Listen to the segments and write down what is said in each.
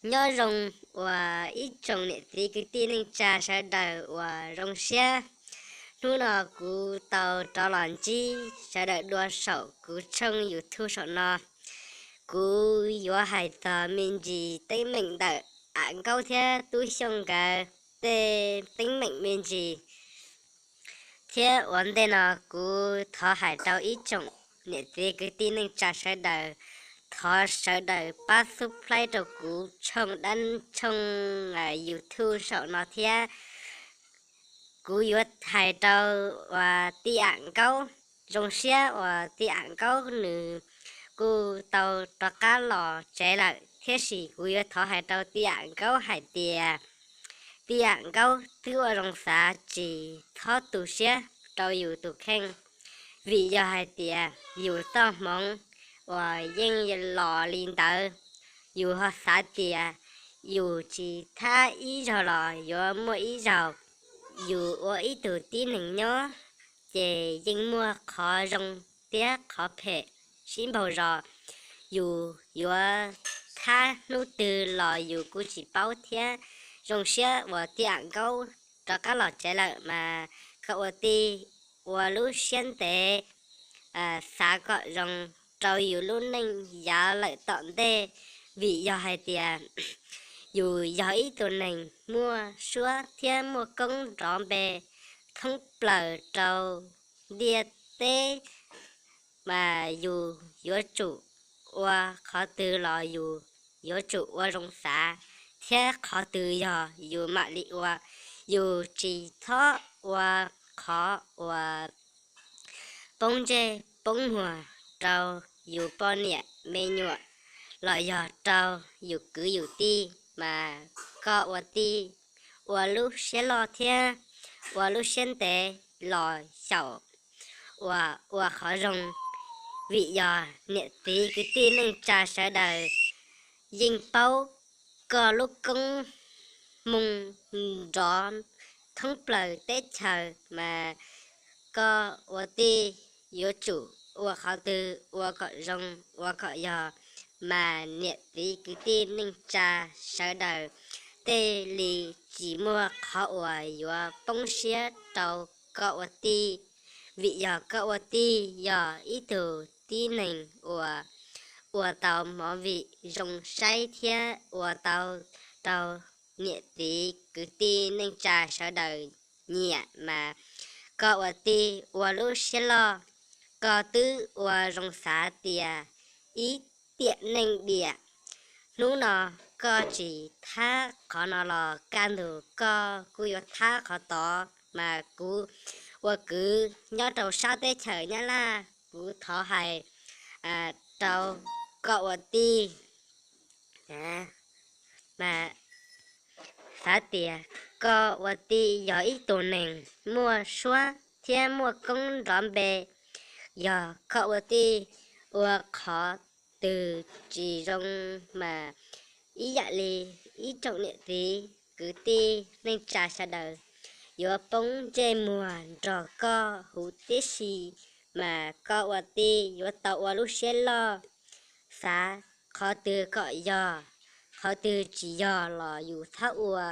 Nyob zoo uas ib tsoom niam txiv kwv tij neej tsa sawv daws uas zoo siab. Hnub no kuv tau rov los ntsib sawv daws dua saum kuv tshooj YouTube saum no. Kuv yuav hais txog me ntsis teeb meem ntawm Am Nkaub thiab Tub Xyooj nkawd tej teeb meem me ntsis. Thiab ua ntej no kuv thov hais rau ib tsoom niam txiv kwv tij neej tsa sawv daws, thov sawv daws pab subscribe rau kuv tshooj dab tshooj YouTube saum no thiab. Kuv yuav hais rau uas tij Am Nkaub. Zoo siab uas tij Am Nkaub nws kuj tau rov qab los tsev lawm, thiab sis kuv yuav thov hais rau tij Am Nkaub hais tias tij Am Nkaub twb ua zoo xav tsis txhob tu siab rau yus tus kheej, vim yog hais tias yus txoj hmoov uas yeej los li ntawd. Yus ho xav tias yus tsis thab ib zaug los yuav muaj ib zaug. Yus ua ib tug tib neeg nyob ces yeej muaj qhov zoo thiab qhov phem sib npaug zos. Yus yuav thab hnub twg los yus kuj tsis paub thiab. Zoo siab uas tij Am Nkaub rov qab los tsev lawm mas koj ua tij ua lub siab ntev, xav kom zoo rau yus lub neej yav lawm tom ntej, vim yog hais tias yus yog ib tug neeg muaj suab thiab muaj koob nrov npe thoob plaws rau ntiaj teb, mas yus yuav tsum ua qhov twg los yus yuav tsum ua zoo xav, thiab qhov twg yog yus mam li ua. Yus tsis txhob ua qhov uas poob ntsej poob muag rau yus poj niam me nyuam los yog rau yus kwv yus tij, mas koj ua tij ua lub siab loj thiab ua lub siab ntev los xyaum uas ua qhov zoo, vim yog niam txiv kwv tij neej tsa sawv daws yeej paub koj lub koob hmoov nrov thoob plaws teb chaws, mas koj ua tij yuav tsum ua qhov twg ua kom zoo ua kom yog, mas niam txiv kwv tij neej tsa sawv daws tej li tsis muaj qhov uas yuav poob siab rau koj ua tij, vim yog koj ua tij yog ib tug tib neeg uas ua tau movie zoo saib thiab ua tau rau niam txiv kwv tij neej tsa sawv daws nyiam, mas koj ua tij ua lub siab loj, koj twb ua zoo xav tias ib tiam neej diam, hnub no koj tsis thab qhov no los kaj ntug koj kuj yuav thab qhov tod. Mas kuv ua kwv nyob rau sab teb chaws Nyab Laj, kuv thov hais rau koj ua tij, mas xav tias koj ua tij yog ib tug neeg muaj suab thiab muaj koob nrov npe. Yog koj ua tij ua qhov twg tsis zoo, mas ib yam li ib tsoom niam txiv kwv tij neej tsa sawv daws yuav poob ntsej muag nrog koj huv tib si, mas koj ua tij yuav tau ua lub siab loj, xav qhov twg kom yog, qhov twg tsis yog los yus txhob ua,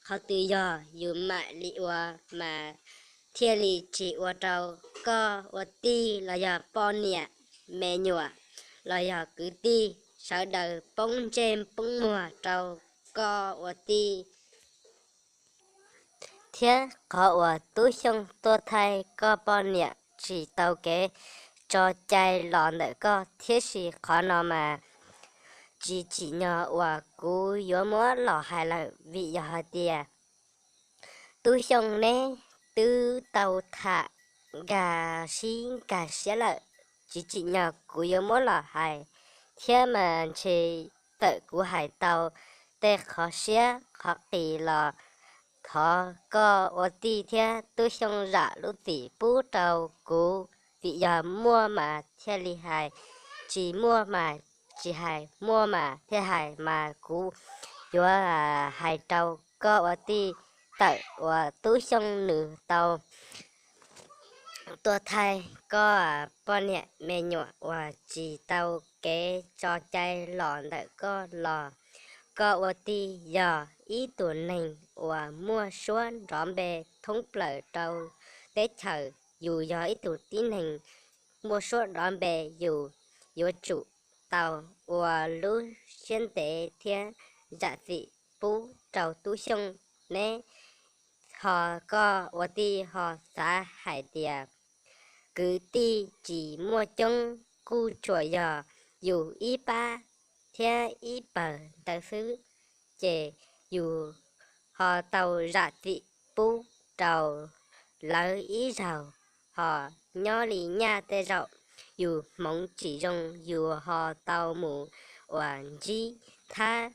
qhov twg yog yus mam li ua, mas thiaj li tsis ua rau koj ua tij los yog poj niam me nyuam los yog kwv tij sawv daws poob ntsej poob muag rau koj ua tij. Thiab qhov uas Tub Xyooj tuaj thaij koj poj niam tsis tau kev tso cai los ntawm koj, tiam sis qhov no mas tsis tsim nyog uas kuv yuav muab los hais lawm, vim yog hais tias Tub Xyooj neb twb tau tham nkag sib nkag siab lawm, tsis tsim nyog kuv yuav muab los hais, thiab mas ntshe txawm kuv hais tau tej qhov siab qhov qis los thov koj ua tij thiab Tub Xyooj zam lub txim pub rau kuv, vim yog muaj mas thiaj li hais, tsis muaj mas tsis hais, muaj mas thiaj hais, mas kuv yuav hais rau koj ua tij, tawm uas Tub Xyooj nws tau tuaj thaij koj poj niam me nyuam uas tsis tau kev tso cai los ntawm koj los, Koj ua tij yog ib tug neeg uas muaj suab nrov npe thoob plaws rau teb chaws. Yus yog ib tug tib neeg muaj suab nrov npe, yus yuav tsum tau ua lub siab ntev thiab zam txim pub rau Tub Xyooj. Neb ho, koj ua tij ho xav hais tias kwv tij tsis muaj coob, kuj tsuas yog yus ib pab thiab ib pawg ntawd xwb, ces yus ho tau zam txim pub rau lawv ib zaug. Ho nyob li nyaj tej zaum yus hmoov tsis zoo, yus ho tau mus uas ntsib thab,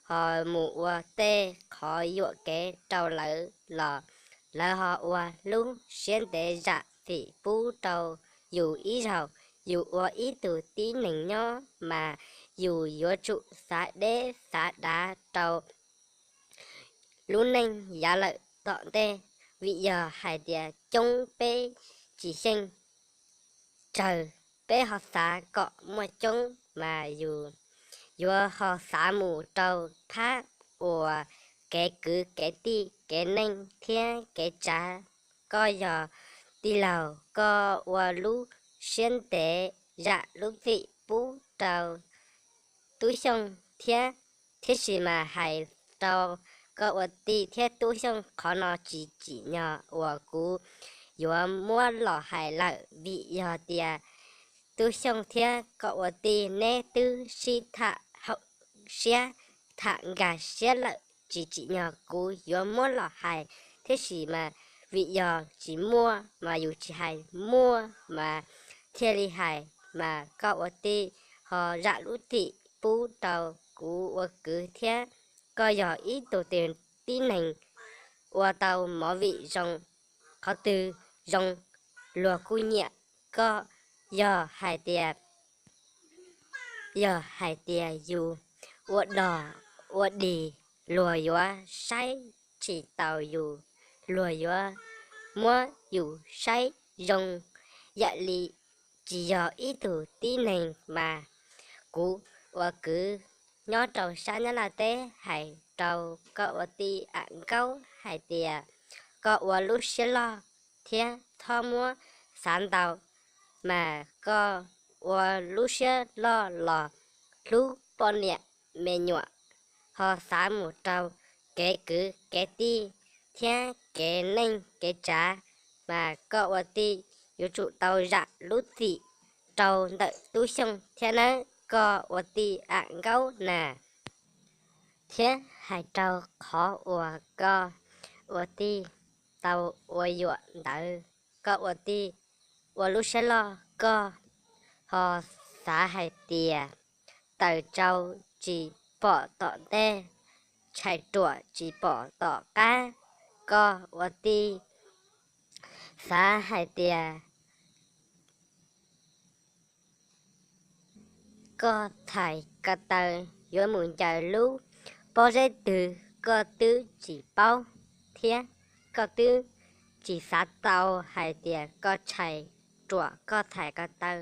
ho mus ua tej qhov yuam kev rau lawv los lawv ho ua lub siab ntev zam txim pub rau yus ib zaug. Yus ua ib tug tib neeg nyob mas yus yuav tsum xav deb xav dav rau lub neej yav lawm tom ntej, vim yog hais tias coob peb tsis xyeej, tsawg peb ho xav kom muaj coob mas yus yuav ho xav mus rau phab uas kev kwv kev tij, kev neej thiab kev tsav. Koj yog tij laug, koj ua lub siab ntev zam lub txim pub rau Tub Xyooj thiab. Tiam sis mas hais rau koj ua tij thiab Tub Xyooj, qhov no tsis tsim nyog uas kuv yuav muab los hais lawm, vim yog tias Tub Xyooj thiab koj ua tij neb twb sib tham haum siab, tham nkag siab lawm, tsis tsim nyog kuv yuav muab los hais. Tiam sis mas vim yog tsis muaj mas yus tsis hais, muaj mas thiaj li hais. Mas koj ua tij ho zam lub txim pub rau kuv ua kwv thiab. Koj yog ib tug tib neeg ua tau movie zoo, qhov twg zoo luag kuj nyiam. Koj yog hais tias, yog hais tias yus ua dog ua dig, luag yuav saib tsis taus yus, luag yuav muab yus saib zoo yam li tsis yog ib tug tib neeg mas. Kuv ua kwv nyob rau sab Nyab Laj teb hais rau koj ua tij Am Nkaub hais tias koj ua lub siab loj thiab txhob muab xav ntau, mas koj ua lub siab loj los hlub poj niam me nyuam, ho xav mus rau kev kwv kev tij thiab kev neej kev tsav, mas koj ua tij yuav tsum tau zam lub txim rau ntawm Tub Xyooj thiab nawb, koj ua tij Am Nkaub na. Thiab hais rau qhov uas koj ua tij tau ua yuam ntawd, koj ua tij ua lub siab loj, koj ho xav hais tias taws tsau tsis pom tom ntej, tshais ruam tsis pom tom qab. Koj ua tij xav hais tias koj txhais ko taw yuav mus ncaws lub pob zeb twg koj twb tsis paub, thiab koj twb tsis xav tau hais tias koj tshais ruam koj txhais ko taw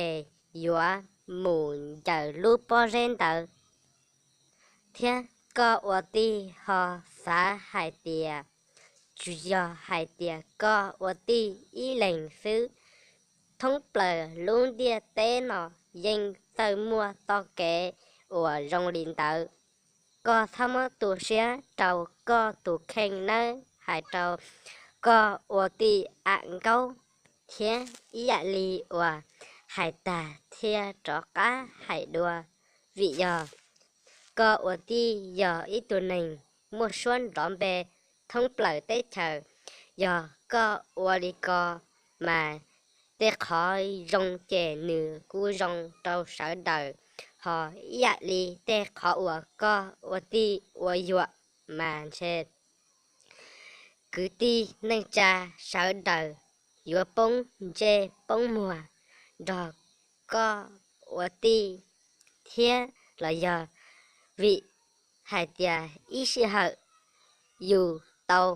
es yuav mus ncaws lub pob zeb ntawd. Thiab koj ua tij ho xav hais tias tsuas yog hais tias koj ua tij ib leeg xwb, thoob plaws lub ntiaj teb no yeej txawj muaj txoj kev uas zoo li ntawd. Koj txhob muab tu siab rau koj tus kheej nawb, hais rau koj ua tij Am Nkaub. Thiab ib yam li uas hais tag thiaj rov qab hais dua, vim yog koj ua tij yog ib tug neeg muaj suab nrov npe thoob plaws teb chaws. Yog koj ua li ko mas tej qhov zoo ces nws kuj zoo rau sawv daws, ho ib yam li tej qhov uas koj ua tij ua yuam mas ntshe kwv tij neej tsa sawv daws yuav poob ntsej poob muag nrog koj ua tij thiab los yog vim hais tias ib sij hawm yus tau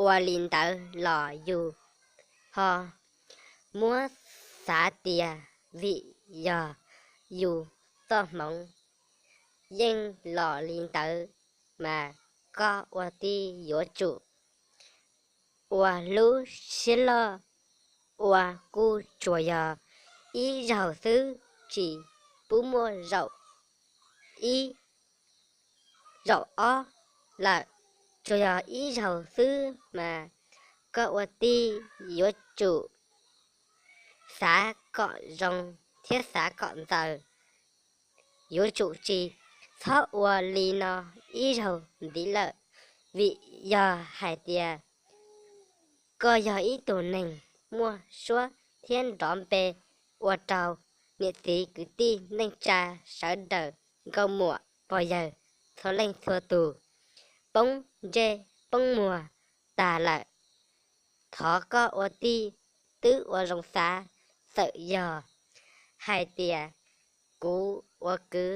ua li ntawd los yus ho muab xav tias vim yog yus txoj hmoov yeej los li ntawd, mas koj ua tij yuav tsum ua lub siab loj, ua kuj tsuas yog ib zaug xwb, tsis pub muaj zaum ib, zaum ob lawm, tsuas yog ib zaug xwb mas koj ua tij yuav tsum xav kom zoo thiab xav kom ntxaws. Yuav tsum tsis txhob ua li no ib zaug ntxiv lawm, vim yog hais tias koj yog ib tug neeg muaj suab thiab nrov npe, ua rau niam txiv kwv tij neej tsa sawv daws, nkauj muam pog yawg txhua leej txhua tus poob ntsej poob muag tag lawm. Thov koj ua tij twb ua zoo xav, txawm yog hais tias kuv ua kwv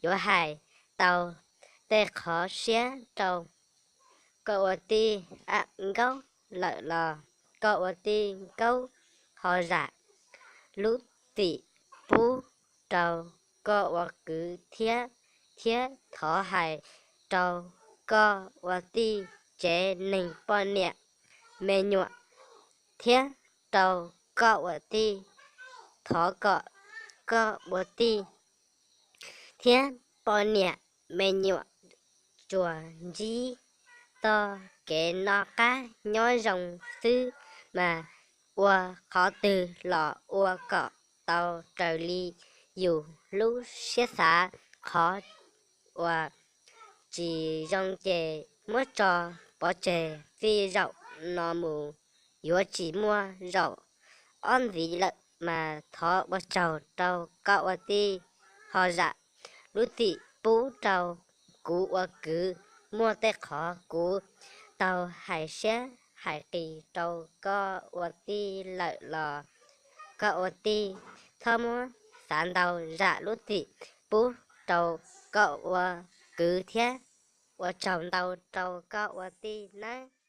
yuav hais tau tej qhov siab rau koj ua tij Ab Nkaub lawm los koj ua tij Nkaub ho zam lub txim pub rau koj ua kwv thiab, thiab thov hais rau koj ua tij tsev neeg poj niam me nyuam, thiab rau koj ua tij, thov kom koj ua tij thiab poj niam me nyuam tsuas ntsib txoj kev noj qab nyob zoo xwb mas ua qhov twg los ua kom tau raws li yus lub siab xav. Qhov uas tsis zoo ces muab tso pov tseg, txij zaum no mus yuav tsis muaj zaum ob ntxiv lawm mas thov ua tsaug rau koj ua tij ho zam lub txim pub rau kuv ua kwv. Muaj tej qhov kuv tau hais siab hais qis rau koj ua tij lawm los koj ua tij txhob muab xav ntau, zam lub txim pub rau koj ua kwv thiab. Ua tsaug ntau rau koj ua tij nawb.